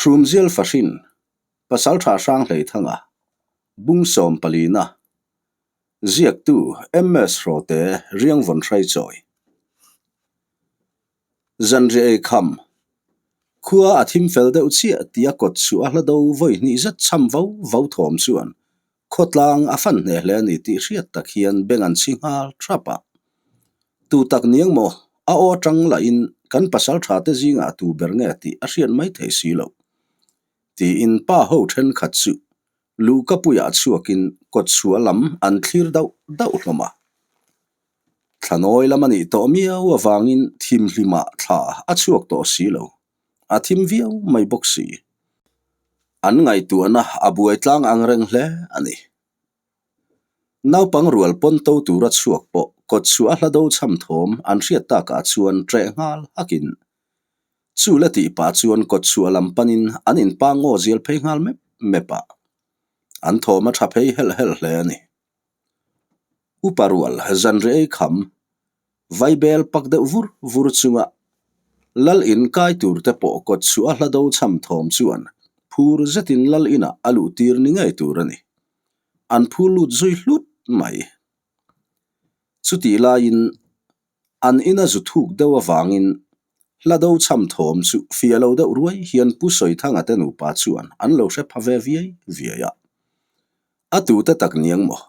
Hrumzial Fahrin, Pasaltha Hranghleithanga, Bung Sawmpalina, Ziaktu MS Hrawte Riangvawn Hraichawi. Zanriah ei kham, Khua a thim fel deuh chiah tih a kawt chu a hla do vawi hnih zet cham vo vo thawm chuan khawtlang a fan hneh hle a ni tih hriat tak hian beng an chhi nghal thap a. Tu tak niang maw a aw atang lahin kan pasal tha te zingah tu ber nge tih a hriat mai thei si loh tiin pa ho thenkhat chu luhkapuiah chhuakin kawtchhuah lam an thlir dauh dauh hlawm a. Thlanawi lam a nih tawh miau avangin thimhlimah thla a chhuak tawh si lo, a thim viau mai bawk si. An ngaihtuahna a buai tlang ang reng hle a ni. Naupang rual pawn to tura chhuak pawh kawtchhuah a hla do chham thawm an hriat takah chuan ṭeh nghal hakin chu la tih pah chuan kawtchhuah lam panin an inpang ngaw zial phei nghal mep mep a, an thawm a ṭha phei helh helh hle a ni. Upa rual zanriah ei kham vaibel pak deuh vur vur chunga lal in kai tur te pawh kawt chhuah a hla do chham thawm chuan phur zetin lal inah a luh tir ni ngei tur a ni. An phur lut zui hlut mai. Chutih laiin An ina zu thuk deuh avangin hla do chham thawm chu fia lo deuh ruai hian Pu Sawithanga te nupa chuan an lo hre pha ve viai viai a. A tute tak niang maw?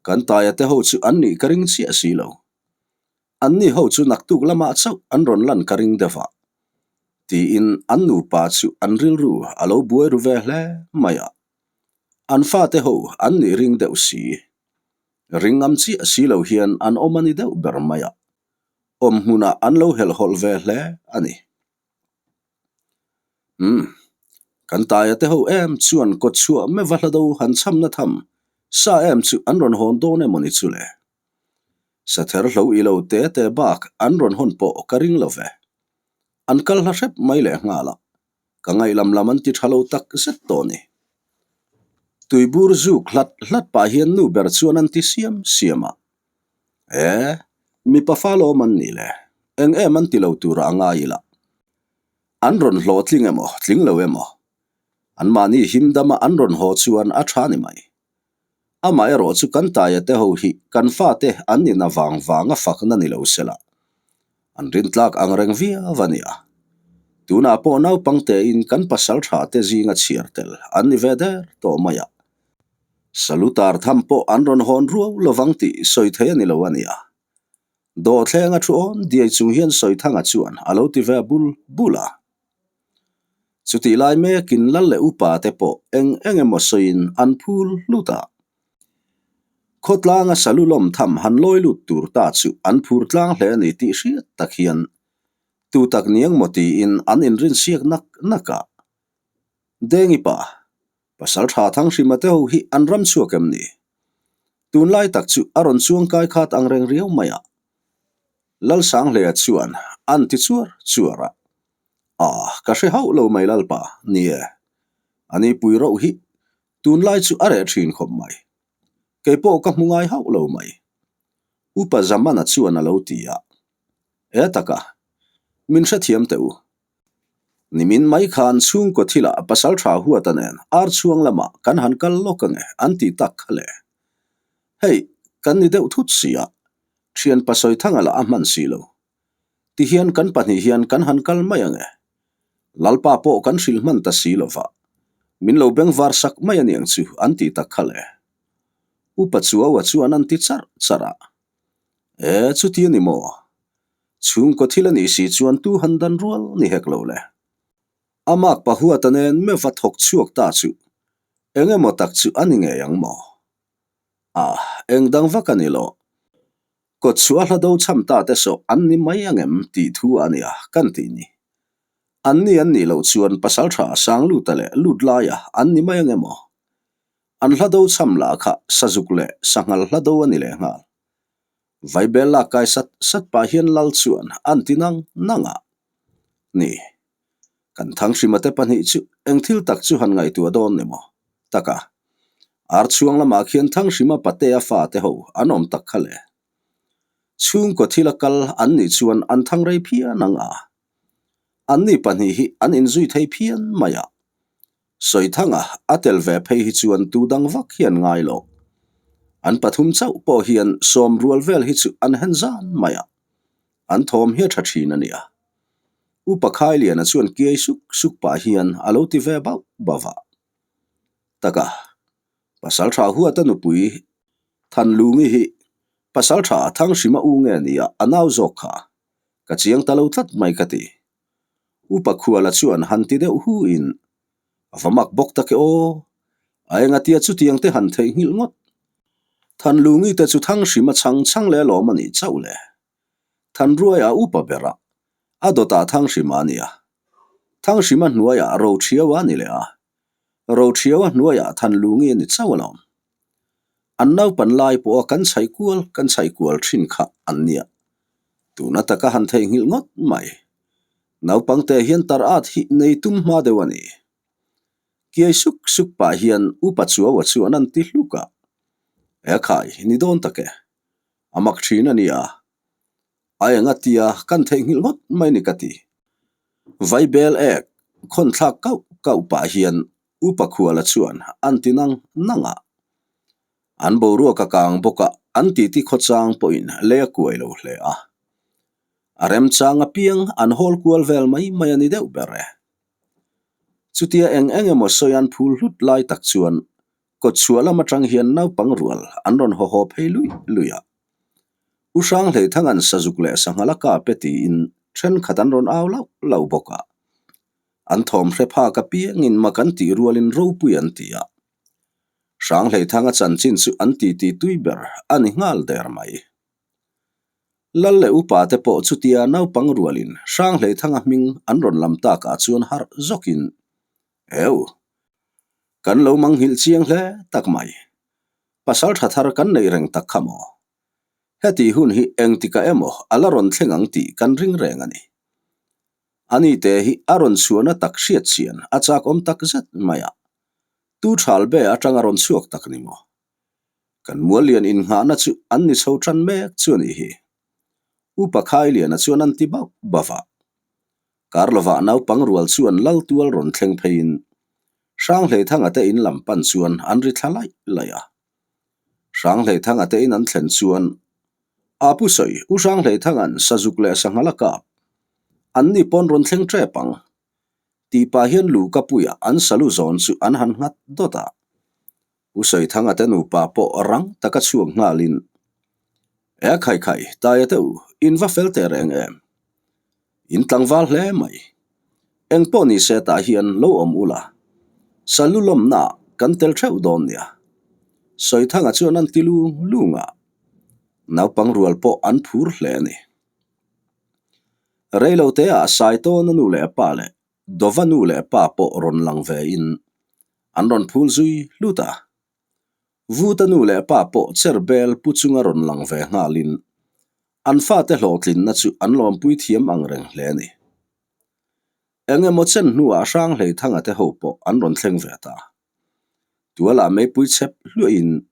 Kan taia te ho chu an nih ka ring chiah si lo. An ni ho chu naktuk lamah chauh an rawn lan ka ring deuh a. Tiin an nupa chu an rilru a lo buai ru ve hle mai a. An fate ho an nih ring deuh si. Ring ngam chiah si lo hian an awm a ni deuh ber mai a, awm hmunah an lo helhhawlh ve hle a ni. Umm, kan taia te ho em chuan kawtchhuah meva hla do han chhamna tham sa em chu an rawn hawn dawn emaw ni chu le? Sather hlo i lo te te bak an rawn hawn pawh ka ring lo ve. An kal hla hrep mai leh nghal a, Ka ngaihlam lam an ti tha lo tak zet tawh ni. Tuibur zuk hlat hlat pah hian nu ber chuan an ti siam siam a. E, mipa fa lawm an ni le, eng em an ti lo turah a ngai ila. An rawn hlawhtling emaw, tling lo emaw. Anmahni himdama an rawn haw chuan a tha ni mai. Amaherawh chu kan taia te ho hi kan fate an nin avang vanga fakna ni lo sela, an rintlak ang reng viau a nia. Tunah pawh naupang tein kan pasal tha te zinga chhiar tel an ni ve der tawh mai a. Salutar tham pawh an rawn hawn ruau lovang tih sawi thei a ni lo a nia. Dawhthlenga thu awn diai chung hian Sawithanga chuan a lo ti ve bul bul a. Chutih lai mekin lal leh upa te pawh eng eng emaw sawiin an phul hlut a. Khawtlanga salu lawm tham han lawi lut tur ta chu an phur tlang hle a ni tih hriat tak hian tu tak niang maw tiin an inrinsiak nak nak a. Dengi pa, pasal tha Thanghrima te ho hi an ram chhuak em ni? Tunlai tak chu a rawn chuang kai khat ang reng riau mai a. Lalsanghlea chuan an ti chuar chuar a. Ah, ka hre hauh lo mai Lalpa, ni e. Ani pui roh hi tunlai chu a reh thin khawp mai. Kei pawh ka hmu ngai hauh lo mai. Upa Zamana chuan a lo ti a. E taka, min hrethiam teh u. Nimin mai khan chhungkaw thilah pasal tha huata nen ar chhuang lamah kan han kal lawk ange an ti tak kha le. Hei, kan ni deuh thut si a, thian pasawi thanga lah a hman si lo. Tihian kan pahnih hian kan han kal mai ange. Lalpa pawh kan hrilh hman ta si lova, min lo bengvar sak mai aniang chu an ti tak kha le. Upa Chuaua chuan an ti charh charh a. E, chuti a ni maw? Chhungkaw thil a nih si chuan tu han dan rual ni hek lo le. A mak pahuata nen meuh va thawk chhuak ta chu eng emaw tak chu a ni ngei ang maw? Ah, eng dang vak a ni lo. Kawtchhuah hla do chham ta te sawh an ni mai angem tih thu a nia kan tih ni. An ni an nih loh chuan pasal tha sang luta leh lut laia an ni mai angem aw? An hla do chham lah kha sazuk leh sanghal hla do a ni leh nghal. Vaibel lak kai sat sat pah hian lal chuan an ti nang nang a. Ni. Kan Thanghrima te pahnih chu eng thil tak chu han ngaihtuah dawn ni maw? Taka. Ar chhuang lamah khian Thanghrima patea fate ho an awm tak kha le. Chhungkaw thila kal an nih chuan an thang rei phian ang a. Anni pahnih hi an inzui thei phian mai a. Sawithanga a tel ve phei hi chuan tu dang vak hian ngai lo. An pathum chauh pawh hian sawm rual vel hi chu an hen zan mai a, an thawm hi a tha thin a nia. Upa Khailiana chuan kiai suk suk pah hian a lo ti ve bauh bauh a. Taka, pasal tha huata nupui Thanlungi hi pasal tha Thanghrima u nge nia a nau zawk kha ka chiang ta lo tlat mai ka ti. Upa Khuala chuan han ti deuh hu in, A va mak bawk tak e aw, a engatia chutiang te han theihnghilh ngawt. Thanlungi te chu Thanghrima chhang chhang leh alawm a nih chauh le. Thanruaia upa ber a, a dawtah Thanghrima a ni a. Thanghrima hnuaiah Roṭhiaua a ni leh a, Roṭhiaua hnuaiah Thanlungi a ni chauh alawm. An naupan lai pawha kan chhaih kual kan chhaih kual thin kha an nia. Tuna taka han theihnghilh ngawt mai. Naupangte hian tar at hi nei tum hma deuh a ni. Kiai suk suk pah hian Upa Chuaua chuan an ti hluk a. E khai, ni dawn tak e. A mak thin a nia. A enga tia kan theihnghilh ngawt mai ni ka ti. Vaibel ek khawn thlak kauh kauh pah hian Upa Khuala chuan an ti nang nang a. An boruak a kang bawk a, an titi khawchang pawhin lei a kuai lo hle a. A remchang apiang an hawl kual vel mai mai a ni deuh ber e. Chutia eng eng emaw sawi an phul hlut lai tak chuan kawtchhuah lam atang hian naupang rual an rawn haw haw phei lui lui a. U Hranghleithanga'n sazuk leh sangha la kap e tiin thenkhat an rawn au lauh lauh bawk a. An thawm hre phak apiangin mak an tih rualin ropui an ti a. Hranghleithanga chanchin chu an titi tui ber a ni nghal der mai. Lal leh upa te pawh chutia naupang rualin Hranghleithanga hming an rawn lam takah chuan harh zawkin, Eu! Kan lo manghilh chiang hle tak mai. Pasal tha thar kan neih reng tak kha maw? Heti hun hi engtikah emaw a la rawn thleng ang tih kan ring reng a ni. Ani te hi a rawn chhuahna tak hriat chian a chakawm tak zet mai a. Tu thal be atanga rawn chhuak tak ni maw? Kan muallian innghahna chu an ni chho tan mek chu a nih hi. Upa Khailiana chuan an ti bauh bauh a. Kar lovah naupang rual chuan lal tual rawn thleng pheiin Hranghleithanga te in lam pan chuan an ri thla laih laih a. Hranghleithanga te in an thlen chuan A pu sawi, U Hranghleithanga'n sazuk leh sangha la kap. An ni pawn rawn thleng tep ang. Tih pah hian Luka puia an salu zawn chu an han nghat dawt a. U Sawithanga te nupa pawh rang taka chhuak nghalin, E khai khai, Taia te u, in va fel teh reng em? In tlangval hle mai. Eng pawh ni se tah hian lo awm ula, salu lawmna kan tel theuh dawn nia. Sawithanga chuan an ti lung lung a, naupang rual pawh an phur hle a ni. Reiloteah Saitawna nu leh pa leh Dova nu leh pa pawh rawn lang ve in an rawn phul zui hlut a. Vuta nu leh pa pawh cher bel pu chunga rawn lang ve nghalin an fate hlawhtlinna chu an lawmpui thiam ang reng hle a ni. Eng emaw chen hnuah Hranghleithanga te ho pawh an rawn thleng ve ta. Tualah meipui chep hluahin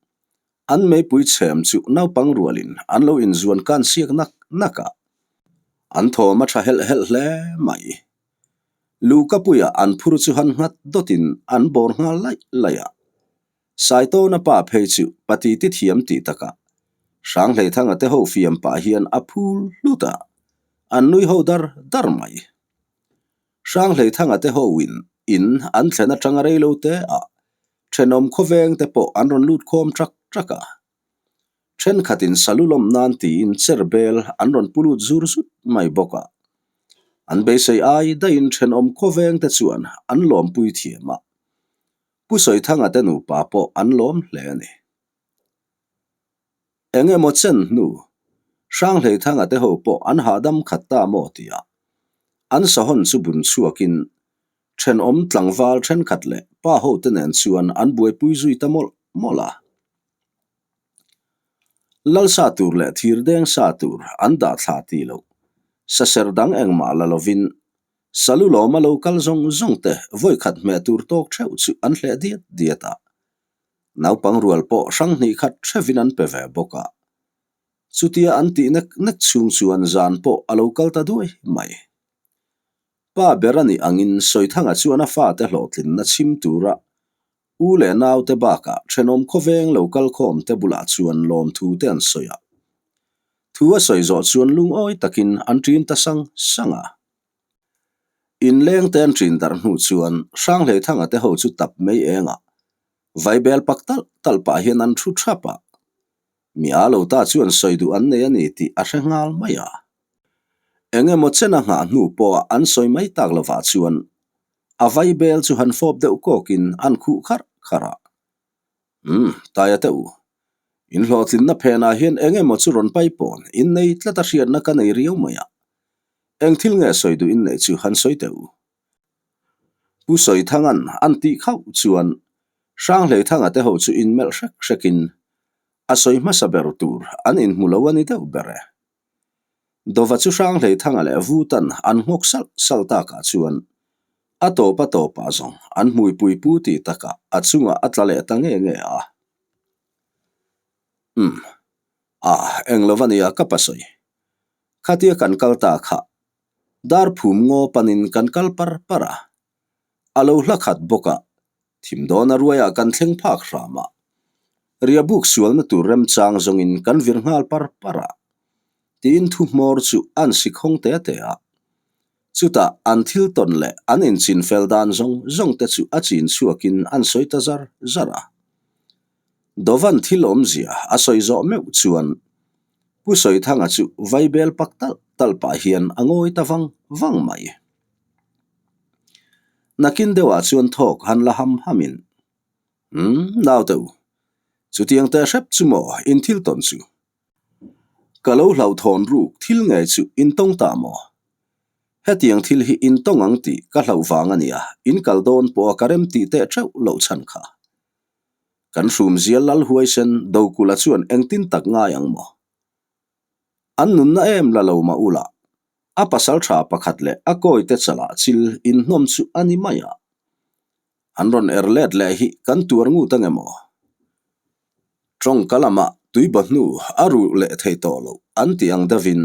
an meipui chhem chu naupang rualin an lo inzuan kan siak nak nak a, an thawm a tha helh helh hle mai. Luhkapuia an phur chu han nghat dawtin an bawr nghal laih laih a, Saitawna pa phei chu pati ti thiam tih takah Hranghleithanga te ho fiam pah hian a phul hlut a, an nui ho dar dar mai. Hranghleithanga te ho in in an thlen atanga rei lo te ah thenawm khawveng te pawh an rawn lut khawm trak trak a. Thenkhatin salu lawm nan tiin cher bel an rawn pu lut zur zut mai bawk a. An beisei ai daihin thenawm khawveng te chuan an lawmpui thiam a. Pu Sawithanga te nupa pawh an lawm hle a ni. Eng emaw chen hnu, Hranghleithanga te ho pawh an hahdam khat ta maw tia an sahawn chu bun chhuakin thenawm tlangval thenkhat leh pa ho te nen chuan an buaipui zui ta mawlh mawlh a. Lal sa tur leh thir deng sa tur an dah thla tih loh, saser dang engmah la lovin salu lawma lo kal zawng zawng te vawikhat hmeh tur tawk theuh chu an hleh diat diat a. Naupang rual pawh hrang hnih khat hrevin an pe ve bawk a. Chutia an tih nek nek chhung chuan zan pawh a lo kal ta duai mai. Pa ber a nih angin Sawithanga chuan a fate hlawhtlinna chhim tura u leh naute bakah thenawm khawveng lo kal khawmte bulah chuan lawmthu te an sawi a. Thu a sawi zawh chuan lungawi takin an ṭin ta sang sang a. Inleng te an ṭin darh hnu chuan Hranghleithanga te ho chu tap mai eng a, vaibel pak talh talh pah hian an ṭhu ṭhap a. Mi a lo ta chuan sawi duh an nei a ni tih a hre nghal mai a. Eng emaw chen a nghah hnu pawha an sawi mai tak lovah chuan a vaibel chu han fawp deuh kawkin an khuh kharh kharh a. Umm, Taia teh u. In hlawhtlinna phenah hian eng emaw chu rawn pai pawn in nei tlat a hriatna ka nei riau mai a. Eng thil nge sawi duh in neih chu han sawi teh u. Pu Sawithanga'n an tih khauh chuan Hranghleithanga te ho chu inmelh hrek hrekin a sawi hmasa ber tur an inhmu lo a ni deuh ber e. Dova chu Hranghleithanga leh Vutan an nghawk salh salh takah chuan a tawp a tawpah zawng an hmuipui pu tih takah a chungah a tla leh ta nge nge a. Umm. Ah, eng lo va nia ka pasawi. Khatia kan kal ta kha Dar phum ngaw panin kan kal par par a, a lo hla khat bawk a, thim dawn a ruaiah kan thleng phak hram a, riahbuk sualna tur remchang zawngin kan vir nghal par par a, tiin thu hmawr chu an sikhawng te te a. Chutah an thil tawn leh an inchin fel dan zawng zawng te chu a chin chhuakin an sawi ta zar zar a. Dovan thil awmzia a sawi zawh meuh chuan Pu Sawithanga chu vaibel pak talh talh pah hian a ngawi ta vang vang mai. Nakin deuhah chuan thawk han la ham hamin, Umm, naute u, chutiang teh hrep chu maw in thil tawn chu? Ka lo hlauhthawn ruk thil nge chu in tawng ta maw? Hetiang thil hi in tawng ang tih ka hlauh vang a nia, in kal dawn pawha ka rem tih teh theuh loh chhan kha. Kan hrumzial lal huaisen Dokula chuan engtin tak ngai ang maw? An nunna em la lo mah ula, a pasal tha pakhat leh a kawite chalah chil inhnawm chu a ni mai a. An rawn er let leh hi kan tuar ngut ang emaw? Tawngka lamah tuibaw hnu a ruh leh thei tawh loh an tih ang deuhin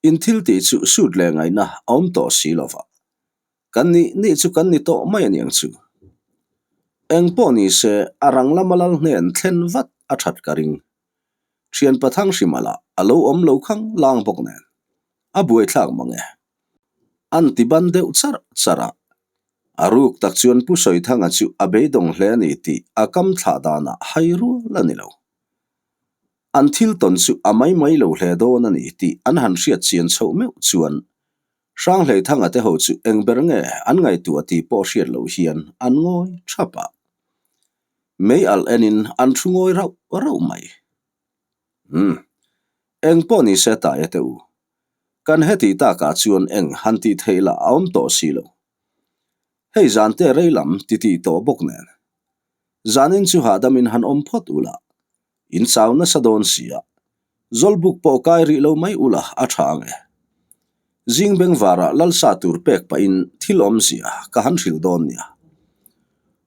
in thil tih chu sut leh ngaihna a awm tawh si lova. Kan nih nih chu kan ni tawh mai a niang chu. Eng pawh ni se a rang lama lal hnen thlen vat a that ka ring. Thian Pathang hrimalah a lo awm lo khang lang bawk nen. A buaithlak mang e. An ti ban deuh char char a. A ruk tak chuan Pu Sawithanga chu a beidawng hle a ni tih a kam thlah danah hai rual a ni lo. An thil tawn chu a mai mai lo hle dawn a ni tih an han hriat chian chhoh meuh chuan Hranghleithanga te ho chu eng ber nge an ngaihtuah tih pawh hriat loh hian an ngawi thap a. Mei alh enin an thu ngawi rauh rauh mai. Umm. Eng pawh ni se taia te u. Kan heti takah chuan eng han tih theih lah a awm tawh si lo. Hei zan te rei lam ti tih tawh bawk nen. Zanin chu hahdamin han awm phawt ula. In chau nasa dawn si a. Zawlbuk pawh kai rih lo mai ula a tha ang e. Zing bengvarah lalsa tur pek pahin thil awmzia ka han hrilh dawn nia.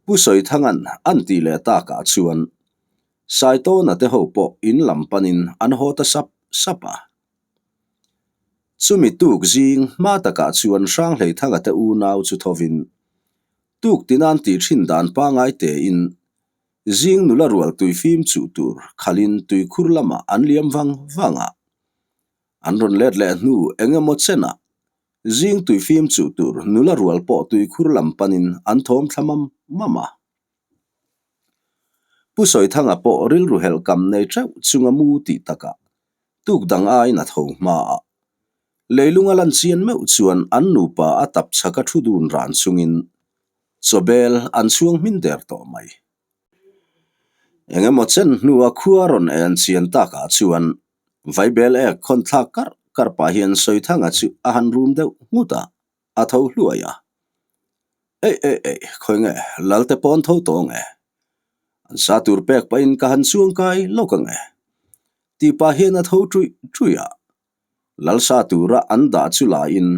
Pu Sawithanga'n an tih leh takah chuan Saitawna te ho pawh in lam panin an haw ta sap sap a. Chumi tuk zing hma takah chuan Hranghleithanga te unau chu thovin tuk tinan tih thin dan pangai tein Zing nula rual tui fim chuh tur khalin tuikhur lamah an liam vang vang a. An rawn let leh hnu eng emaw chenah zing tui fim chuh tur nula rual pawh tuikhur lam panin an thawm thla mam mam a. Pu Sawithanga pawh rilru helh kam nei teuh chunga mu tih takah tuk dang aiin a tho hma a. Leilunga lan chian meuh chuan an nupa a tap chhaka thu dun ran chungin Chawbel an chhuang hmin der tawh mai. Eng emaw chen hnua khua rawn en chian takah chuan Vaibel ek khawn thlak karh karh pah hian Sawithanga chu a han rum deuh nghut a, a tho hluai a. Eih eih eih, khawi nge, Lalte pawn tho tawh nge? An sa tur pek pahin ka han chuang kai lawk ang e. Tih pah hian a tho ṭuih ṭuih a. Lalsa tura an dah chu laiin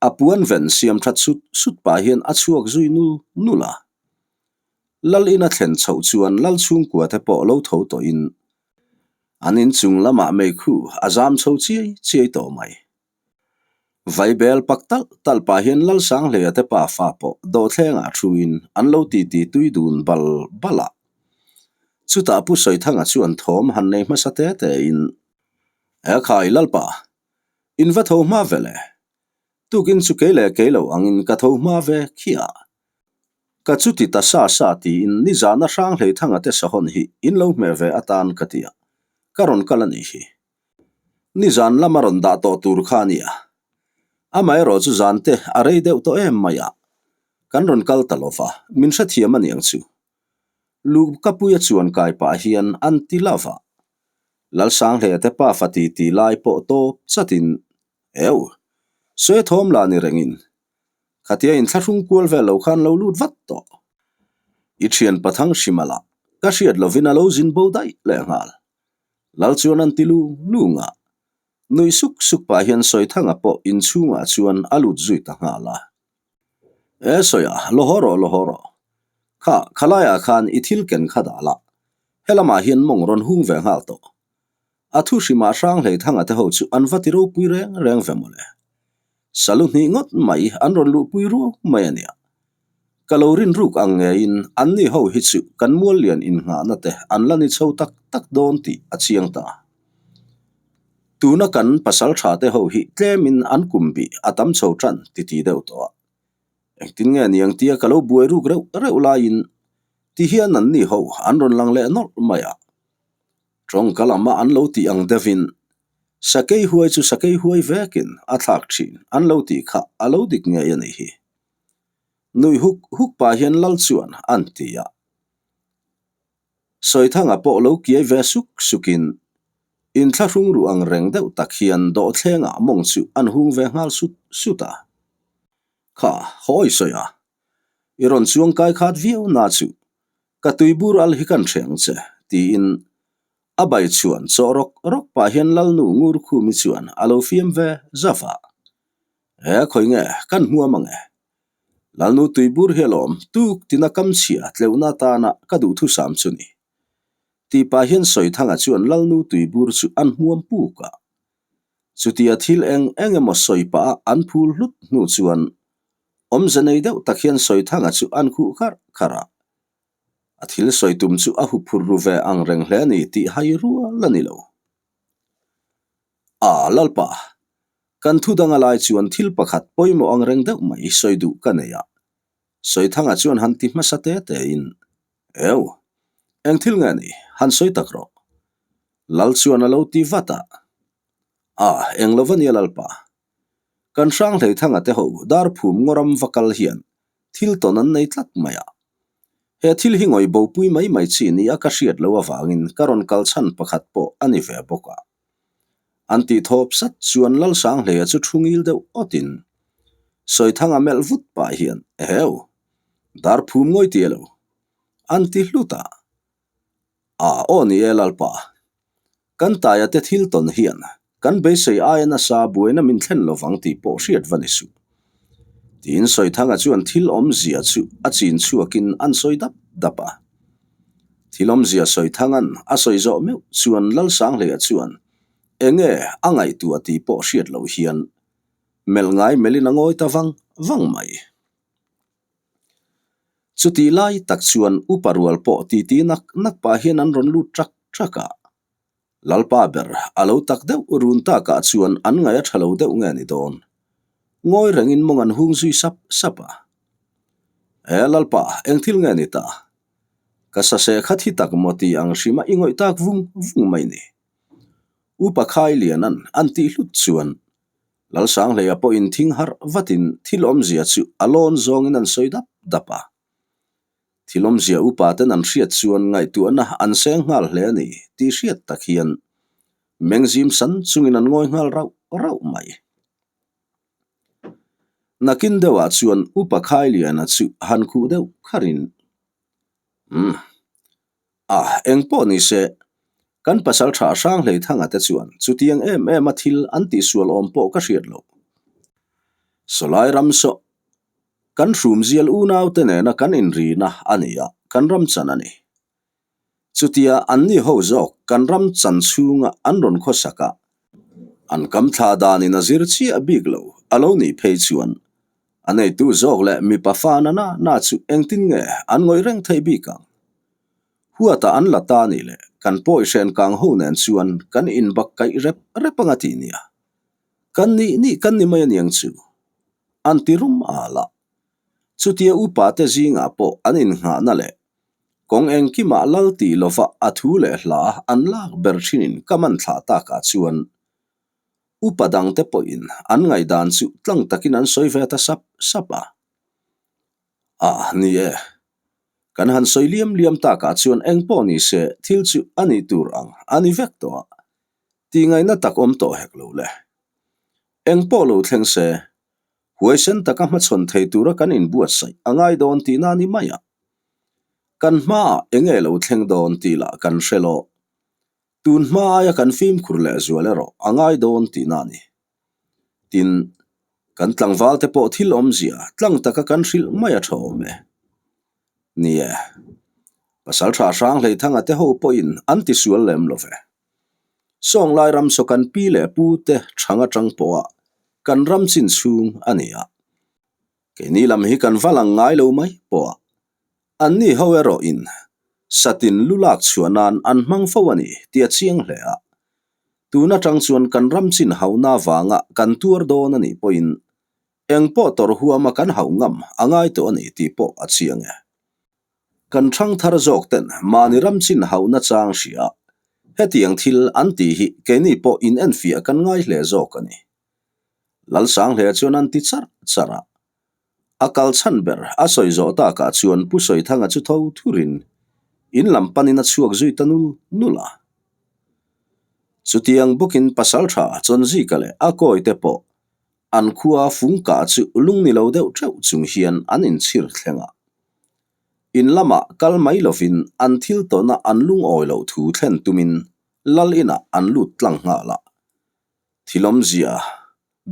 A puan ven siam that sut sut pah hian a chhuak zui nul nul a. Lal in a thlen chhoh chuan lal chhungkua te pawh lo tho tawhin an inchung lamah meikhu a zam chho chiai chiai tawh mai. Vaibel pak talh talh pah hian Lalsanghleia te pa fa pawh dawhthlengah thuin an lo titi tui dun bal bal a. Chutah Pu Sawithanga chuan thawm han nei hmasa te tein, E khai Lalpa, in va tho hma ve le? Tukin chu kei leh kei lo angin ka tho hma ve khiah. Ka chuti ta sa sa tiin nizana Hranghleithanga te sahawn hi in lo hmeh ve atan ka ti a, ka rawn kal a nih hi. Nizan lama rawn dah tawh tur kha a nia. Amaherawh chu zan te a rei deuh tawh em mai a, kan rawn kal ta lo va, min hrethiam a niang chu. Lu ka puia chuan kai pah hian an ti lova. Lalsanghlea te pafa ti ti lai pawh tawp chatin, Eu, sawi thawm lah ni rengin, khatia inthlahrung kual vel lo khan lo lut vat tawh. I thian pathang hrim ala, ka hriat lovin a lo zin bo daih lehnghal. Lal chuan an ti lung lung a, nuih suk suk pah hian Sawithanga pawh inchhungah chuan a lut zui ta nghal a. E Sawia, lo haw rawh, lo haw rawh. Kha, khalaiah khan i thil ken kha dah la, helamah hian mawng rawn hung ve nghal tawh. A thu hrimah Hranghleithanga te ho chu an va ti ropui reng reng ve mawle. Salu hnih ngawt mai an rawn luhpui ruau mai a nia. Ka lo rin ruk ang ngeiin anni ho hi chu kan mual lian innghahna te an la ni chho tak tak dawn tih a chiang ta. Tuna kan pasal tha te ho hi tlemin an kum bih a tam chho tan ti ti deuh tawh a. Engtin nge niang tia ka lo buai ruk reuh reuh laiin ti hian anni ho an rawn lang leh nawlh mai a. Tawngka lama an lo tih ang deuhin Sakei huai chu sakei huai vekin a thlak thin an lo tih kha a lo dik ngei a nih hi. Nuih huk huk pah hian lal chuan an ti a. Sawithanga pawh lo kiai ve suk sukin inthlahrung ruh ang reng deuh tak hian dawhthlengah mawng chu an hung ve nghal sut sut a. Kha, hawi sawi a, i rawn chuang kai khat viau na chu Ka tuibur al hi kan hre ang che, tiin a bai chuan chaw rawk rawk pah hian Lalnu ngur khumi chuan a lo fiam ve zauh a. He khawi nge kan hmuam ang e? Lalnu tuibur hi alawm tuk tina kam chhia tleuhna atana ka duhthusam chu ni. Tih pah hian Sawithanga chuan Lalnu tuibur chu an hmuam puk a. Chutia thil eng eng emaw sawi pah a an phul hlut hnu chuan Awmze nei deuh tak hian Sawithanga chu an khuh kharh kharh a. A thil sawi tum chu a huphurh ru ve ang reng hle a ni tih hai rual a ni lo. A, Lalpa, kan thu dang a lai chuan thil pakhat pawimawh ang reng deuh mai sawi duh ka nei a. Sawithanga chuan han ti hmasa te tein, Eu, eng thil nge ni, han sawi tak rawh. Lal chuan a lo ti vat a. A, eng lo va nia Lalpa, Kan Hranghleithanga te ho dar phum ngawram va kal hian thil tawn an nei tlat mai a. He thil hi ngawih bopui mai mai chi ni a ka hriat loh avangin ka rawn kal chhan pakhat pawh a ni ve bawk a. An tih thawp sat chuan Lalsanghleia chu thu ngil deuh awtin Sawithanga melh vut pah hian, Eheu! Dar phum ngawi ti elo? An ti hlut a. A aw ni e Lalpa, kan taia te thil tawn hian kan beisei aia nasa buaina min thlen lovang tih pawh hriat va ni suh. Tiin Sawithanga chuan thil awmzia chu a chin chhuakin an sawi dap dap a. Thil awmzia Sawithanga'n a sawi zawh meuh chuan Lalsanghleia chuan enge a ngaihtuah tih pawh hriat loh hian melh ngai melhin a ngawi ta vang vang mai. Chutih lai tak chuan upa rual pawh titi nak nak pah hian an rawn lut ṭak ṭak a. Lalpa ber a lo tak deuh run takah chuan an ngaih a ṭha lo deuh nge ni dawn. Ngawi rengin mawng an hung zui sap sap a. E Lalpa, eng thil nge ni ta? Ka saseh kha thi tak maw ti ang hrima i ngawih tak vung vung mai ni. Upa Khailiana'n an tih hlut chuan Lalsanghleia pawhin thing harh vatin thil awmzia chu a lawn zawngin an sawi dap dap a. Thil awmzia upa ten an hriat chuan ngaihtuahna an seng nghal hle a ni tih hriat tak hian mengzim san chungin an ngawi nghal rauh rauh mai. Nakin deuhah chuan upa Khailiana chu han khuh deuh kharin, Umm. A, eng pawh ni se, kan pasal tha Hranghleithanga te chuan chutiang em em a thil an tihsual awm pawh ka hriat loh. Sawlai ram saw kan hrumzial unau te nena kan inrina a ni a, kan ram chan a ni. Chutia anni ho zawk kan ram chan chhunga an rawn khawsak a. An kam thla danin a zir chiah bik lo a lo nih phei chuan a neitu zawk leh mipa fa na na na chu engtin nge an ngawih reng theih bik ang? Huatah an la ta nih leh kan pawi hren kang ho nen chuan kan inbak kaih rep rep anga tih nia. Kan nih nih kan ni mai aniang chu. An ti rum al a. Chutia upa te zingah pawh an innghahna leh kawng engkimah lal tih lova a thu leh hla an lak ber thinin ka man thlah takah chuan upa dangte pawhin an ngaihdan chu tlang takin an sawi ve ta sap sap a. Ah, ni e. Kan han sawi liam liam takah chuan engpawh ni se thil chu a nih tur ang a ni vek tawh a, tih ngaihna tak awm tawh hek lo le. Engpawh lo thleng se, huaisen taka hmachhawn thei tura kan inbuatsaih a ngai dawn tihna a ni mai a. Kan hmaah eng nge lo thleng dawn tih lah kan hre lo. Tun hma aia kan fimkhur leh zual erawh a ngai dawn tihna a ni. Tin, kan tlangval te pawh thil awmzia tlang taka kan hrilh mai a tha awm e. Ni e, Pasaltha Hranghleithanga te ho pawhin an tisual lem lo ve. Sawnglai ram saw kan pi leh pu te thang atang pawha kan ram chin chhung a ni a. Keini lam hi kan va lang ngai lo mai pawha anni ho erawhin satin lu lak chhuah nan an hmang fo a ni tih a chiang hle a. Tun atang chuan kan ram chin hauhna avanga kan tuar dawn a nih pawhin eng pawh tawrh huama kan hauh ngam a ngai tawh a ni tih pawh a chiang e. Kan thangthar zawk ten mahni ram chin hauhna chang hria hetiang thil an tih hi keini pawh in enfiah kan ngai hle zawk a ni. Lalsanghlea chuan an ti charh charh a. A kal chhan ber a sawi zawh takah chuan Pu Sawithanga chu tho thurin in lam panin a chhuak zui ta nul nul a. Chutiang bawkin Pasaltha Chawnzika leh a kawite pawh an khua fungkah chu lung ni lo deuh theuh chung hian an inchhir thleng a. In lamah kal mai lovin an thil tawna an lungawi loh thu thlen tumin lal inah an lut tlang nghal a. Thilawmzia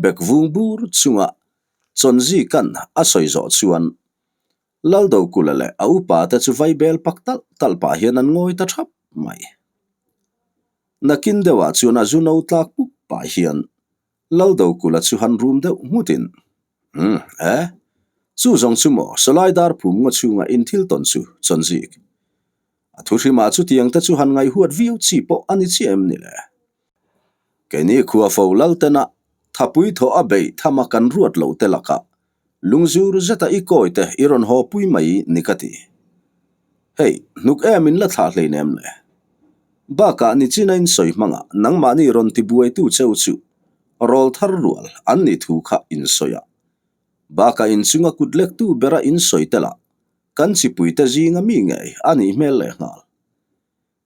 bek vung bur chunga Chawnzika'n a sawi zawh chuan Laldokula leh a upa te chu vaibel pak talh talh pah hian an ngawi ta thap mai. Nakin deuhah chuan a zu no tlak pup pah hian Laldokula chu han rum deuh nghutin, Umm, e, chu zawng chu maw sawlai dar phum ngaw chhunga in thil tawn chu Chawnzik. A thu hrimah chutiang te chu han ngaihhuat viau chi pawh a ni chiah em ni le? Keini khua fo Laltena thapui thawh a beih thama kan ruat loh te lakah lungzur zeta i kawi te i rawn haw pui mai ni ka ti. Hei, hnuk em in la thlah hleinem le. Bakah nichina in sawi hmangah nangmahni rawn tibuaitu cheu chu rawl thar rual an nih thu kha in sawi a. Bakah inchunga kut lektu bera in sawi telah kan chipuite zinga mi ngei a nih hmel lehnghal.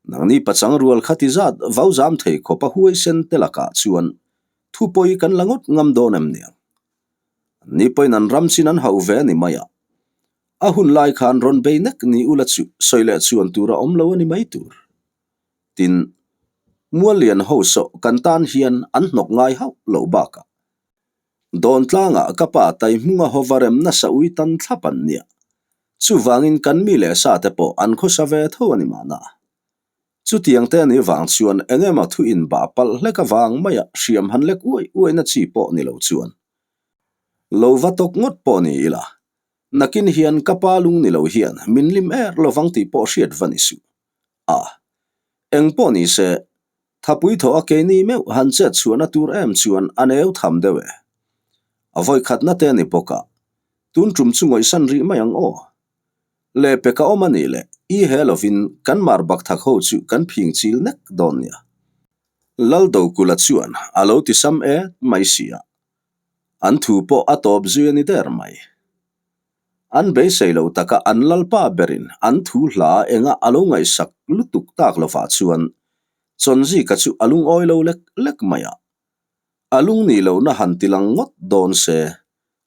Nangni pachang rual kha ti zat vau zam thei khawp a huaisen te lakah chuan thu pawi kan la ngawt ngam dawn em niang? Anni pawhin an ram chin an hauh ve a ni mai a, a hun lai khan rawn bei nek ni ula chu sawi leh chuan tur a awm lo a ni mai tur. Tin, Muallian ho sawh kan tan hian an hnawk ngai hauh loh bakah Dawntlangah ka pa Taihmunga ho va rem nasa ui tan thlap an nia. Chuvangin kan mi leh sa te pawh an khawsa ve tho a ni mahna. Chutiang te anih vang chuan eng emaw thu inbah palh hlek avang maia hriam han lek uai uaina chi pawh ni lo chuan lo va tawk ngawt pawh ni ila, nakin hian ka pa lung ni lo hian min lim er lovang tih pawh hriat va ni suh. A, eng pawh ni se, Thapui thaw a keini meuh han chet chhuahna tur em chuan a neu tham deuh e. A vawi khatna te a ni bawk a, tun tum chu ngawihsan rih mai ang aw. Lehpek a awm a nih leh i he lovin kan mar bak thak ho chu kan phing chil nek dawn nia. Laldokula chuan a lo ti sam et mai si a, an thu pawh a tawp zui a ni der mai. An beisei lo taka an lalpa berin an thu hla enga a lo ngaihsak lutuk tak lovah chuan Chawnzika chu a lungawi lo lek lek mai a. A lung nih lohna han ti lang ngawt dawn se,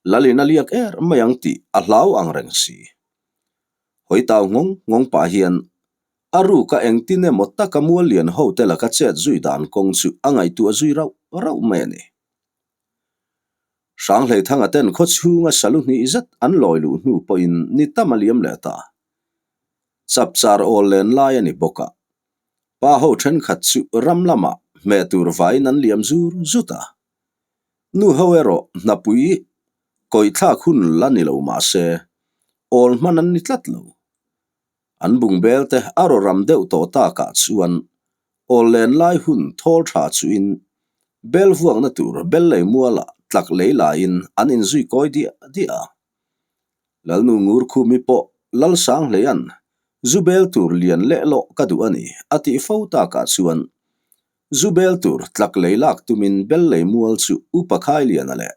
Lalin a liak er mai ang tih a hlau ang reng si. Hawi tau nghawng nghawng pah hian a ruka engtin emaw taka muallian hote laka chet zui dan kawng chu a ngaihtuah zui rauh rauh mai a ni. Hranghleithanga ten khaw chhunga salu hnih zet an lawi luh hnu pawhin ni tam a liam leh ta. Chapchar awl len lai a ni bawk a. Pa ho thenkhat chu ram lamah hmeh tur vaiin an liam zur zut a. Nu ho erawh hnapui kawih thlak hun la ni lo mah se, awl hman an ni tlat lo. An bungbel te a raw ram deuh tawh takah chuan awl len lai hun thawl tha chuin bel vuakna tur bel lei mualah tlak lei laiin an inzui kawi diah diah a. Lalnu ngur khumi pawh Lalsang hleian zu bel tur lian leh lawh ka duh a ni a tih fo takah chuan zu bel tur tlak lei lak tumin bel lei mual chu Upa Khailiana leh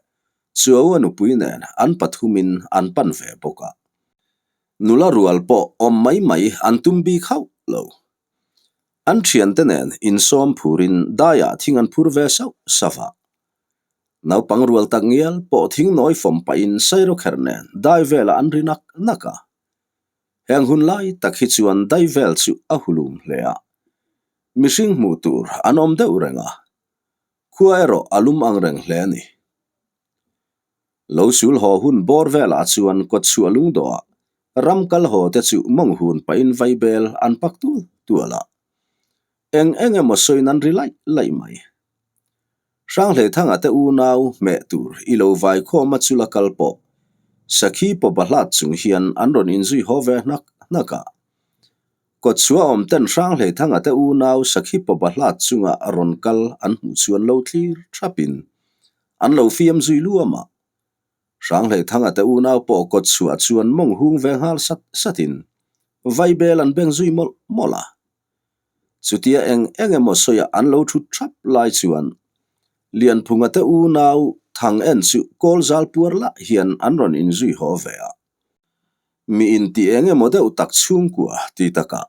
Chuau a nupui nen an pathumin an pan ve bawk a. Nula rual pawh awm mai mai an tum bik hauh lo. An thiante nen insawm phurin daiah thing an phur ve sauh sauh a. Naupang rual tak ngial pawh thing nawi fawm pahin sairawkherh nen dai velah an ri nak nak a. Heng hun lai tak hi chuan dai vel chu a hulum hle a. Mihring hmuh tur an awm deuh reng a. Khua erawh a lum ang reng hle a ni. Lo sul haw hun bawr velah chuan kawtchhuah lungdawhah ram kal haw te chu mawng hun pahin vaibel an pak tual tual a. Eng eng emaw sawiin an ri laih laih mai. Hranghleithanga te unau hmeh tur i lo vai khawm a chula kal pawh Sakhi pawpa hlat chung hian an rawn inzui haw ve hnak hnak a. Kawtchhuah awm ten Hranghleithanga te unau Sakhi pawpa hlat chunga rawn kal an hmuh chuan lo thlir thapin an lo fiam zui luam a. Hranghleithanga te unau pawh kawtchhuah chuan mawng hung ve nghal sat satin vaibel an beng zui mawlh mawlh a. Chutia eng eng emaw sawiah an lo thut thap lai chuan Lianphunga te unau Thang en chu kawl zal puar lah hian an rawn inzui haw ve a. Mi inti eng emaw deuh tak chhungkua ti takah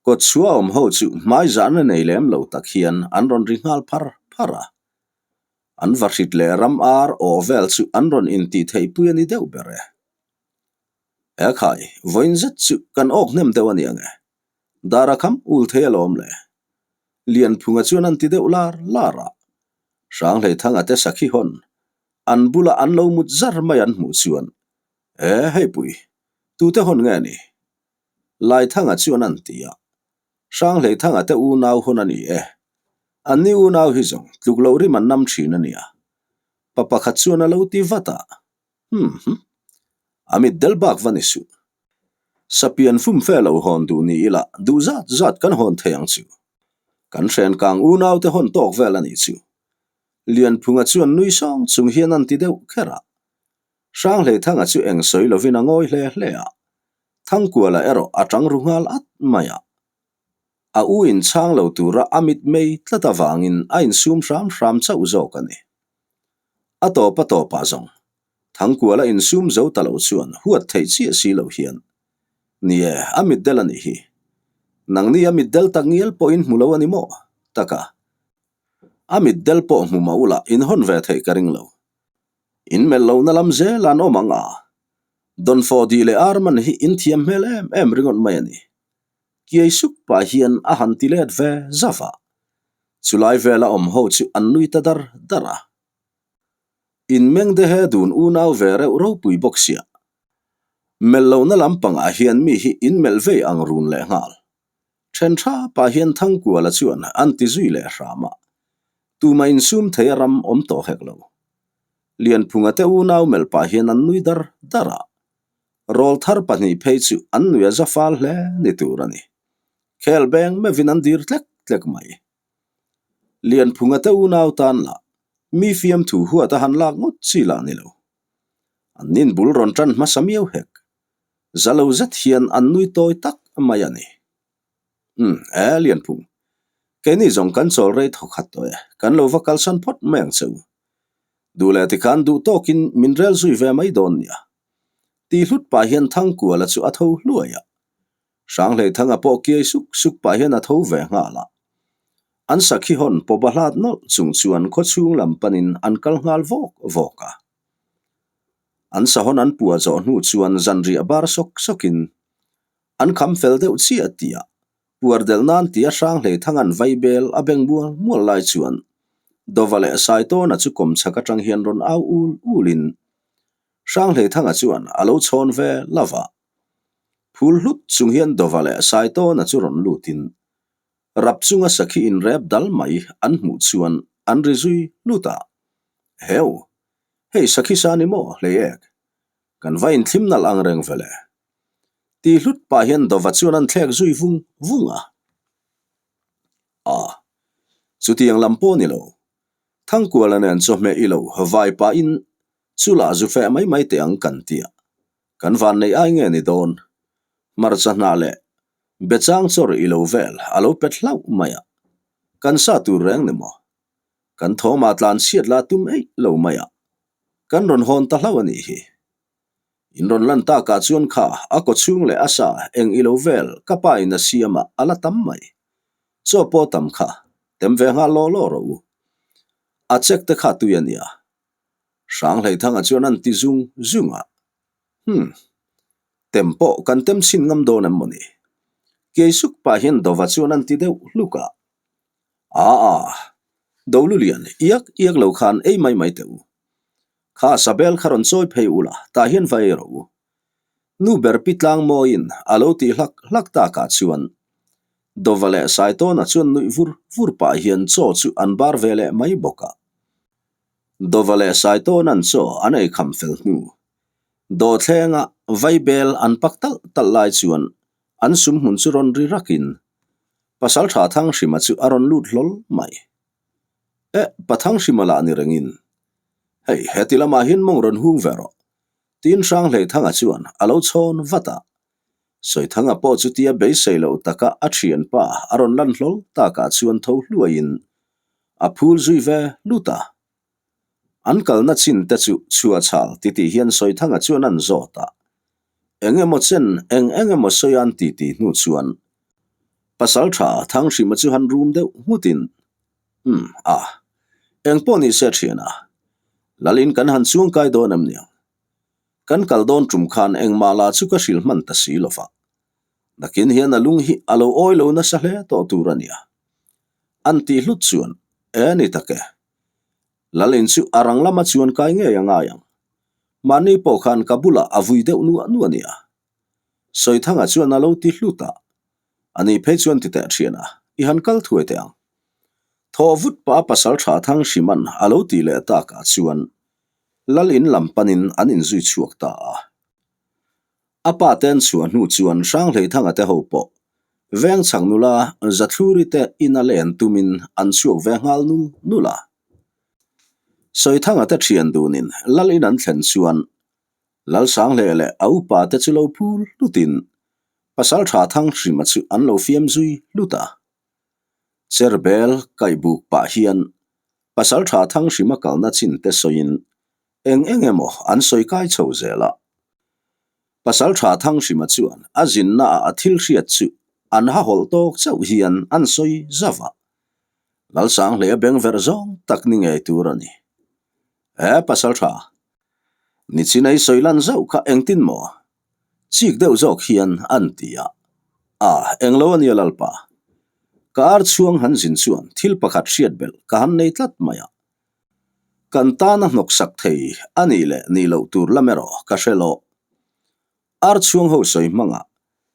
kawtchhuah awm ho chu hmai zahna nei lem lo tak hian an rawn ri nghal phar phar a. An vahrit leh ram ar aw vel chu an rawn intih theihpui a ni deuh ber e. Ekhai, vawiin zet chu kan awk hnem deuh a ni ang e. Dar a kham ul thei alawm le. Lianphunga chuan an ti deuh lar lar a. Hranghleithanga te sakhi hawn an bula an lo mut zar mai an hmuh chuan, E heipui, tute hawn nge ni? Laithanga chuan an ti a. Hranghleithanga te unau hawn a ni e. Anni unau hi zawng tluk loh rim an nam thin a nia. Pa pakhat chuan a lo ti vat a. Hmm hmm. A mit del bak va ni suh. Sapian fum fe lo hawn duh ni ila duh zat zat kan hawn thei ang chu. Kan hren kang unau te hawn tawk vel a nih chu. Lianphunga chuan nui sawng chung hian an ti deuh kher a. Hranghleithanga chu eng sawi lovin a ngawi hle hle a. Thangkuala erawh a tang ru nghal at mai a. A u inchhang lo tura a mit mei tlat avangin a insum hram hram chauh zawk a ni. A tawp a tawpah zawng, Thangkuala insum zo ta lo chuan huat theih chiah si lo hian, Ni e, a mitdel a nih hi. Nangni a mitdel tak ngial pawh in hmu lo a ni maw? Taka, a mitdel pawh hmu mah ula in hawn ve theih ka ring lo. In melh lohna lam zel an awm ang a, Dawnfawh dih leh ar man hi in thiam hmel em em ringawt mai a ni. Kiai suk pah hian a han ti let ve zauh a. Chulai vela awm ho chu an nui ta dar dar a. In meng de he dun unau ve reuh ropui bawk sia. Melh lohna lampangah hian mi hi in melh vei ang run leh nghal. Then tha pah hian Thangkuala chuan an ti zui leh hram a. Tumah insum thei a ram awm tawh hek lo. Lianphunga te unau melh pah hian an nui dar dar a. Rawlthar pahnih phei chu an nui a za fal hle ni tur a ni. Khel beng meuhin an dir tlek tlek mai. Lianphunga te unau tan lah mi fiamthu huat a han lak ngawt chi lah ni lo. An nin bul rawn tan hmasa miau hek. Za lo zet hian an nui tawi tak mai a ni. Umm, e Lianphung, keini zawng kan chawl rei thaw khat tawh e, kan lo va kalsan phawt mai ang che u. Duh leh tikhan duh tawkin min rel zui ve mai dawn nia. Tih hlut pah hian Thangkuala chu a tho hluai a. Hranghleithanga pawh kiai suk suk pah hian a tho ve nghal a. An sakhi hawn pawp a hlat nawlh chung chuan khawchhung lam panin an kal nghal vawk vawk a. An sahawn an puah zawh hnu chuan zanriah bar sawk sawkin an kham fel deuh chiah tih a puar delh nan tia Hranghleithanga'n vaibel a beng mual mual lai chuan Dova leh Saitawna chu kawmchhak atang hian rawn au ul ulin Hranghleithanga chuan a lo chhawn ve lova. Phul hlut chung hian Dova leh Saitawna chu rawn lutin. Rap chunga sakhi inrep dal mai an hmuh chuan an ri zui lut a. Heu! Hei sakhi sa ni maw hlei ek? Kan va inthlim nalh ang reng vele. Ti hlut pah hian Dova chuan an thlek zui vung vung a. A, chutiang lam pawh ni lo. Thangkuala nen chawhmeh i lo vai pahin chula zu feh mai mai teh ang kan tia. Kan van neih ai nge ni dawn? Hmarcha hnah leh bechang chawr i lo vel a lo pet hlauh mai a. Kan sa tur reng ni maw? Kan thawmah tlan chhiat la tum eih lo mai a. Kan rawn hawn ta hlauh a nih hi. In rawn lan takah chuan kha a kaw chhung leh a sa eng i lo vel ka pa in a siam a a la tam mai. Chaw pawh tam kha tem ve nghal law law rawh u. A check te kha tui a nia. Hranghleithanga chuan an ti zung zung a. Humm. Tem pawh kan tem chhin ngam dawn em mawni? Keisuk pah hian Dova chuan an ti deuh hluk a. Aa. Dolulian, iak iak lo khan ei mai mai teh u. Kha Sabel kha rawn chawi phei ula, tah hian va ei rawh u. Nu ber pi tlang mawiin a lo tih hlak hlak takah chuan Dova leh Saitawna chuan nuih vur vur pah hian chaw chu an bar ve leh mai bawk a. Dova leh Saitawna'n chaw an ei kham fel hnu. Dawhthlenga vaibel an pak talh talh lai chuan an sum hmun chu rawn ri rakin Pasaltha Thanghrima chu a rawn lut hlawl mai. Eh, Pathanghrim a lah ni rengin. Hei, heti lamah hian mawng rawn hung ve rawh. Tiin Hranghleithanga chuan a lo chhawn vat a. Sawithanga pawh chutia beisei loh taka a thianpa a rawn lan hlawl takah chuan tho hluaiin a phul zui ve lut a. An kalna chin te chu chhuahchhal titih hian Sawithanga chuan an zawt a. Eng emaw chen eng eng emaw sawi an titi hnu chuan Pasaltha Thanghrima chu han rum deuh nghutin, Umm, a, eng pawh ni se thiana, Lalin kan han chuang kai dawn em niang? Kan kal dawn tum khan engmah lah chu ka hrilh hman ta si lova. Nakin hian a lung hi a lo awi lo nasa hle tawh tur a nia. An tih hlut chuan, E ni tak e. Lalin chu a rang lama chuan kai ngei a ngai ang. Mahni pawh khan ka bulah a vui deuh nuah nuah a nia. Sawithanga chuan a lo ti hlut a, Ani phei chuan ti teh thian a, i han kal thuai teh ang. Thaw vut pah a pasal tha thang hriman a lo tih leh takah chuan Lal in lam panin an inzui chhuak ta a. A pa te an chhuah hnu chuan Hranghleithanga te ho pawh veng chhak nula Zathluri te ina len tumin an chhuak ve nghal nul nul a. Sawithanga te thian dunin Lal in an thlen chuan Lalsanghleh leh a upa te chu lo phul hlutin Pasaltha Thanghrima chu an lo fiam zui hlut a. Cherbel kaihbuk pah hian Pasaltha Thanghrima kalna chin te sawiin eng eng emaw an sawi kai chho zel a. Pasaltha Thanghrima chuan a zinna ah a thil hriat chu an hahawlh tawk chauh hian an sawi zauh a. Lalsanghleh a bengverh zawng tak ni ngei tur a ni. He Pasaltha Nichin ei sawi lan zauh kha engtin maw? Chik deuh zawk hian an ti a. A, englo a nia Lalpa. Ka ar chhuang han zin chuan thil pakhat hriat belh ka han nei tlat mai a. Kan tana hnawksak thei a nih leh nih loh tur lam erawh ka hre lo. Ar chhuang ho sawi hmangah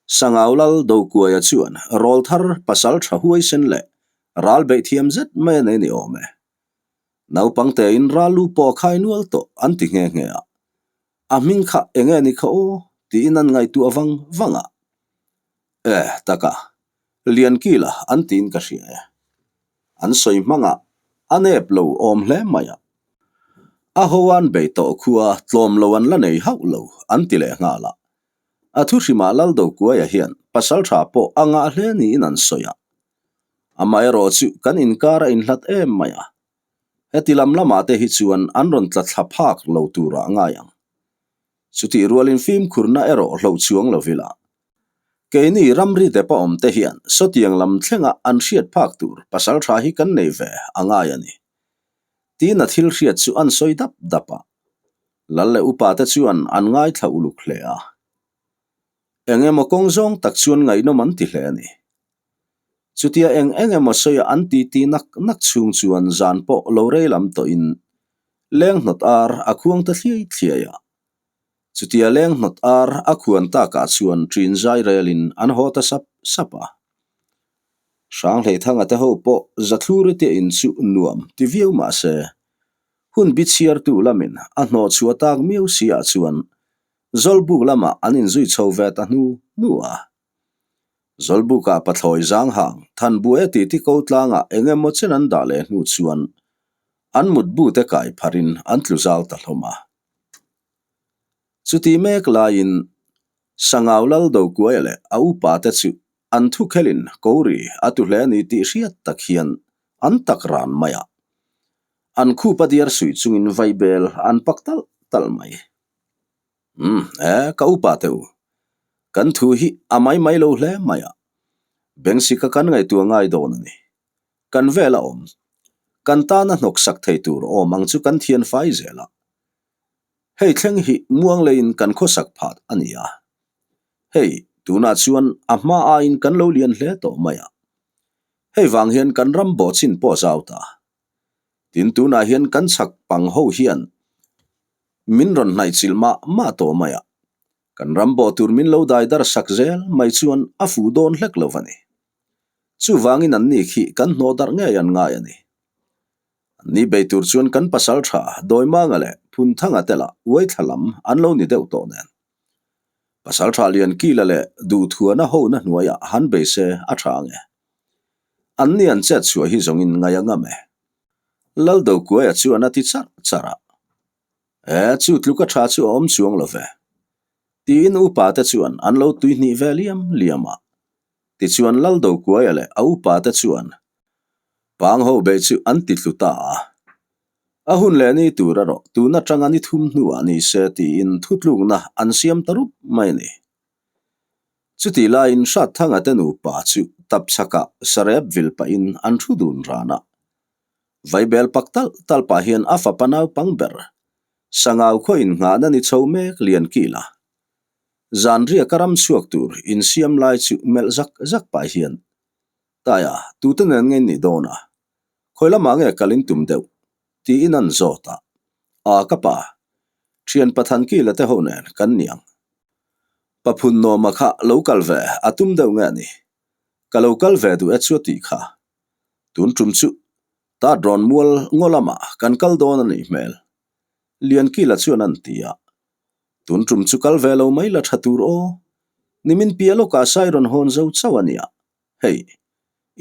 Sangau Lal Dokuaia chuan rawlthar pasal tha huaisen leh ral beih thiam zet mai a nei ni awm e. Naupang tein ral lu pawh a khai nual tawh an ti nghe nghe a. A hming kha eng nge ni kha aw? tiin an ngaihtuah vang vang a. E, taka, Liankila an tiin ka hria e. An sawi hmangah a nep lo awm hle mai a. A ho an bei tawh khua tlawm lo an la nei hauh lo an ti leh nghal a. A thuhrimah Laldokuaia hian pasal tha pawh a ngah hle niin an sawi a. Amaherawh chu kan inkar a inhlat em mai a, heti lam lamah te hi chuan an rawn tla thla phak lo turah ngai ang. Chutih rualin fimkhurna erawh hloh chuang lo ila. Keini ramri depa awm te hian sawtiang lam thlenga an hriat phak tur pasal tha hi kan nei ve a ngai a ni. Tiin a thil hriat chu an sawi dap dap a. Lal leh upa te chuan an ngaithla uluk hle a. Eng emaw kawng zawng tak chuan ngaihnawm an ti hle a ni. Chutia eng eng emaw sawi an ti ti nak nak chhung chuan zan pawh lo rei lam tawhin leng hnawt ar a khuang ta thliai thliai a. Chutia leng hnawt ar a khuan takah chuan ṭin zai relin an haw ta sap sap a. Hranghleithanga te ho pawh Zathluri te in chu nuam ti viau mah se, hun bi chhiartu lamin a hnawh chhuah tak miau si ah chuan Zawlbuk lamah an inzui chho ve ta hnu hnu a. Zawlbukah pathlawi zang hang Thanbuaia titi ko tlangah eng emaw chen an dah leh hnu chuan an mutbu te kai pharin an tlu zal ta hlawm a. Chuti mek laiin Sangau Lal Dokuaia leh a upa te chu an thu khelin Kori a tu hle ni tih hriat tak hian an tak ran mai a. An khupa diar suih chungin vaibel an pak talh talh mai. Umm, e, ka upa teh u. Kan thu hi a mai mai lo hle mai a. Bengsika kan ngaihtuah ngai dawn a ni. Kan vel a awm. Kan tana hnawk sak thei tur awm ang chu kan thian fai zel a. Hei thleng hi muang leiin kan khawsak phat a ni a. Hei, tunah chuan a hma aiin kan lo lian hle tawh mai a. Hei vang hian kan ram bawhchin pawh a zau ta. Tin, tunah hian kan chhak pang ho hian min rawn hnaih chilh mah mah tawh mai a. Kan ram bawh tur min lo dai dar sak zel mai chuan a fuh dawn hlek lo a ni. Chuvangin anni khi kan hnawh darh ngei an ngai a ni. Ni bei tur chuan kan pasal tha Dawimanga leh Phunthanga te lah uaithla lam an lo ni deuh tawh nen. Pasal tha Liankila leh Duhthuana hona hnuaiah han bei se a tha ang e. An ni an chet chhuah hi zawngin ngai a ngam e. Laldokuaia chuan a ti charh charh a. E, chu tluka tha chu a awm chuang lo ve. Tiin upa te chuan an lo tuihnih ve liam liam a. Tichuan Laldokuaia leh a upa te chuan Pang ho beih chu an ti tlu ta a. A hun leh ni tur erawh tun atanga ni thum hnuah ni se tiin thutlukna an siam ta rup mai a ni. Chutih laiin Hratthanga te nupa chu tapchhakah sarep vil pahin an thu dun ran a. Vaibel pak talh talh pah hian a fapa naupang ber Sangau khaw innghahna ni chho mek lian kil a. Zanriaka ram chhuak tur insiam lai chu melh zak zak pah hian Taia, tute nen nge nih dawn a? Khawi lamah nge kal in tum deuh? tiin an zawt a. A, ka pa, thian Pathan Kila te ho nen kan ni ang. Paphun Nawma kha lo kal ve a tum deuh nge a ni? Ka lo kal ve duh e chu a tih kha. Tun tum chu tat rawn mual ngaw lamah kan kal dawn a nih hmel. Liankila chuan an ti a. Tun tum chu kal ve lo mai la tha tur aw. Nimin piah lawkah sai rawn hawn zo chauh a nia. Hei,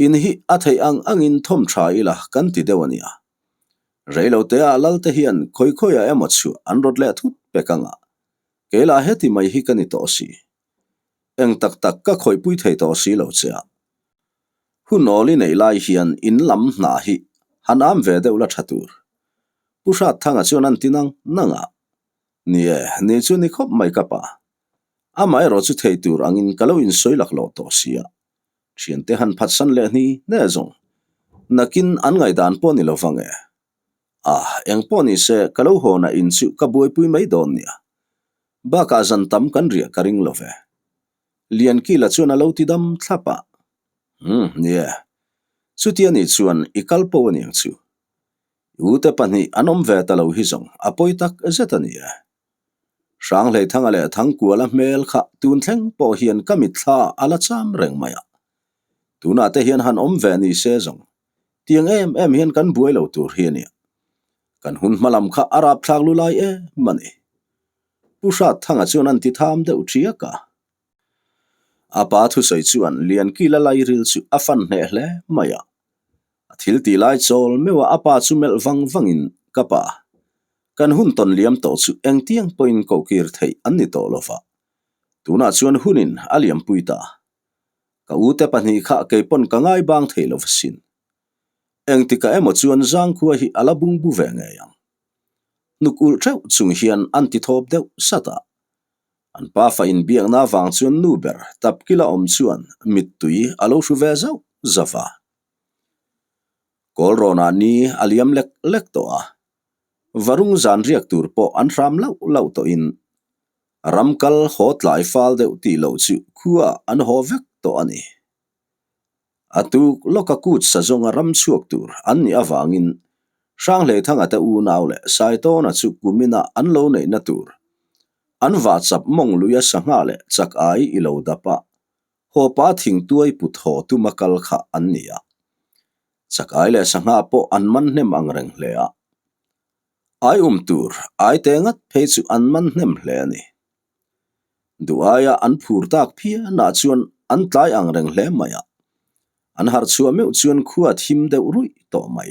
in hi a theih ang angin thawm tha ila kan ti deuh a nia. Reiloteah Lalte hian khawi khawiah emaw chhuah an rawt leh thut pek anga, kei lah heti mai hi ka ni tawh si. Eng tak tak ka khawihpui thei tawh si lo che a. Hun awl i neih lai hian in lam hna hi han am ve deuh la tha tur. Pu Hratthanga chuan an ti nang nang a. Ni e, ni chu ni khawp mai ka pa. Amaherawh chu thei tur angin ka lo insawi laklawh tawh sia. Thiante han phatsan leh hni hne zawng. Nakin an ngaihdan pawh ni lo vang e. Ah, eng pawh ni se ka lo hawnah in chu ka buaipui mai dawn nia. Bakah zan tam kan riah ka ring lo ve. Liankila chuan a lo ti dam thlap a. Umm, ni e. Chutia nih chuan i kal pawh aniang chu. I ute pahnih an awm ve ta lo hi zawng a pawi tak zet a ni e. Hranghleithanga leh Thangkuala hmel kha tun thleng pawh hian ka mitthla a la cham reng mai a. Tunah te hian han awm ve ni se zawng, tiang em em hian kan buai lo tur hi a nia. Kan hun hma lam kha a rapthlak lu lai em a ni. Pu Hratthanga chuan an ti tham deuh ṭiak a. A pa thusawi chuan Liankila lairil chu a fan hneh hle mai a. A thil tih lai chawl meuh a a pa chu melh vang vangin, Ka pa, kan hun tawn liam tawh chu engtiang pawhin kohkir theih an ni tawh lo va. Tunah chuan hunin a liampui ta. Ka ute pahnih kha keipawn ka ngai bang thei lo va sin. Engtikah emaw chuan zangkhua hi a la bungbu ve ngei ang. Hnuk ulh theuh chung hian an ti thawp deuh sat a. An pafa inbiakna avang chuan nu ber tapkila awm chuan mittui a lo hru ve zauh zauh va. Kawlrawnah ni a liam lek lek tawh a, varung zan riak tur pawh an hram lauh lauh tawhin ram kal haw tlai fal deuh tih loh chu khuaah an haw vek tawh a ni. A tuk lawka kut sa zawnga ram chhuak tur an nih avangin Hranghleithanga te unau leh Saitawna chu kuminah an lo neihna tur an vahchap mawng luia sangha leh chak ai i lo dap a. Hawpa thingtuai put haw tuma kal kha an ni a. Chakai leh sangha pawh an man hnem ang reng hle a. Ai um tur ai te ngat phei chu an man hnem hle a ni. Duh aia an phur tak phianah chuan an tlai ang reng hle mai a. An harh chhuah meuh chuan khua thim deuh ruih tawh mai.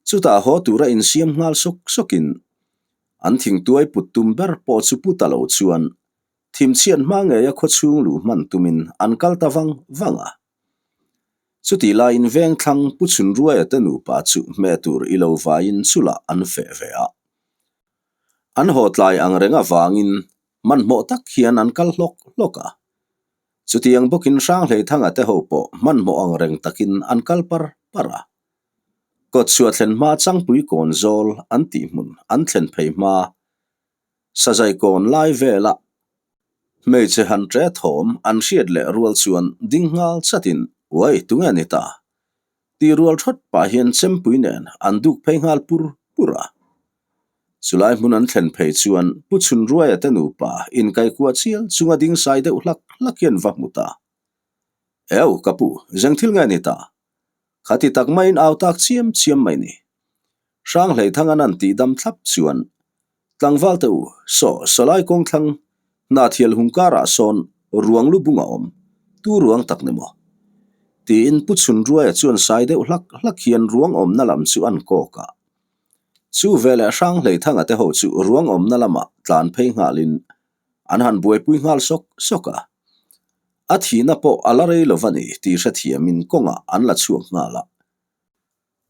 Chutah haw tura insiam nghal sawk sawkin an thingtuai put tum ber pawh chu pu ta lo chuan thimchhiat hma ngeia khawchhung luh hman tumin an kal ta vang vang a. Chutih laiin Vengthlang Pu Chhunruaia te nupa chu hmeh tur i lo vaiin chulah an feh ve a. An haw tlai ang reng avangin hmanhmawh tak hian an kal hlawk hlawk a. Chutiang bawkin Hranghleithanga te ho pawh hmanhmawh ang reng takin an kal par par a. Kawtchhuah thlen hma Changpui kawn zawl an tih hmun an thlen phei hma Sazai kawn lai vela hmeichhe han ṭe thawm an hriat leh rual chuan ding nghal chatin, Uai, tunge ni ta? Tih rual ṭhawt pah hian chempui nen an duk phei nghal pur pur a. Chulai hmun an thlen phei chuan Pu Chhunruaia te nupa inkaikuah chial chunga ding sai deuh hlak hlak hian va hmu ta. Eu, ka pu, zeng thil nge ni ta? Khati tak maiin au tak chiam chiam mai ni. Hranghleithang an tih dam thlap chuan Tlangval te u, saw sawlai kawng thlang hna thial hung karah sawn ruang lu bung a awm, tu ruang tak ni maw? Tiin Pu Chhunruaia chuan sai deuh hlak hlak hian ruang awmna lam chu an kawk a. Chu veleh Hranghleithanga te ho chu ruang awmna lamah tlan phei nghalin an han buaipui nghal sawk sawk a. A thihna pawh a la rei lo va ni tih hrethiamin kawngah an la chhuak nghal a.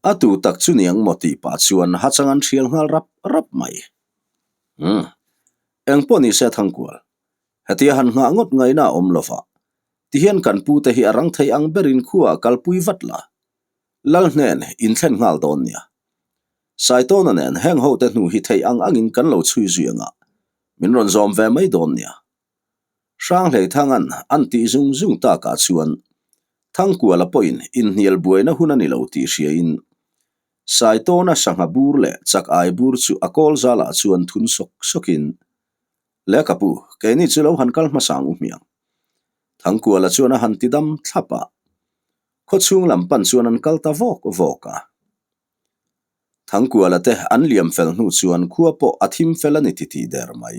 A tu tak chu niang maw tih pah chuan hachang an hrial nghal rap rap mai. Umm. Eng pawh ni se Thangkual. Hetia han nghah ngawt ngaihna a awm lo va. Tihian kan pu te hi a rang thei ang berin khuaah kalpui vat la. Lal hnen in thlen nghal dawn nia. Saitawna nen heng ho te hnu hi theih ang angin kan lo chhui zui anga min rawn zawm ve mai dawn nia. Hranghleithanga'n an tih zung zung takah chuan Thangkuala pawhin inhnial buaina hun a ni lo tih hriain Saitawna sangha bur leh chak ai bur chu a kawl zalah chuan thun sawk sawkin Le ka pu, keini chu lo han kal hmasang u hmiang. Thangkuala chuan a han ti dam thlap a, khawchhung lam pan chuan an kal ta vawk vawk a. Thangkuala te an liam fel hnu chuan khua pawh a thim fel a ni titih der mai.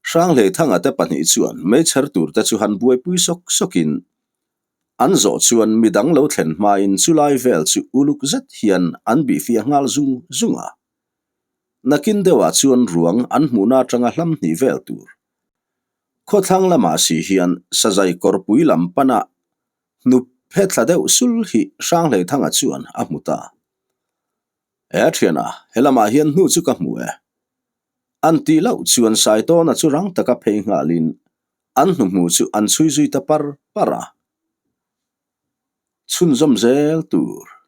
Hranghleithanga te pahnih chuan meichher tur te chu han buaipui sawk sawkin an zawh chuan midang lo thlen hmain chulai vel chu uluk zet hian an bihfiah nghal zung zung a. Nakin deuhah chuan ruang an hmuhna atanga hlam hnih vel tur. Khawthlang lamah si hian sazai kawrpui lam pana Hnup phe thla deuh sul hi Hranghleithanga chuan a hmu ta. E thiana, he lamah hian hnu chu ka hmu e. An tih loh chuan Saitawna chu rang taka phei nghalin an hnuhmuh chu an chhui zui ta par par a. Chhunzawm zel tur.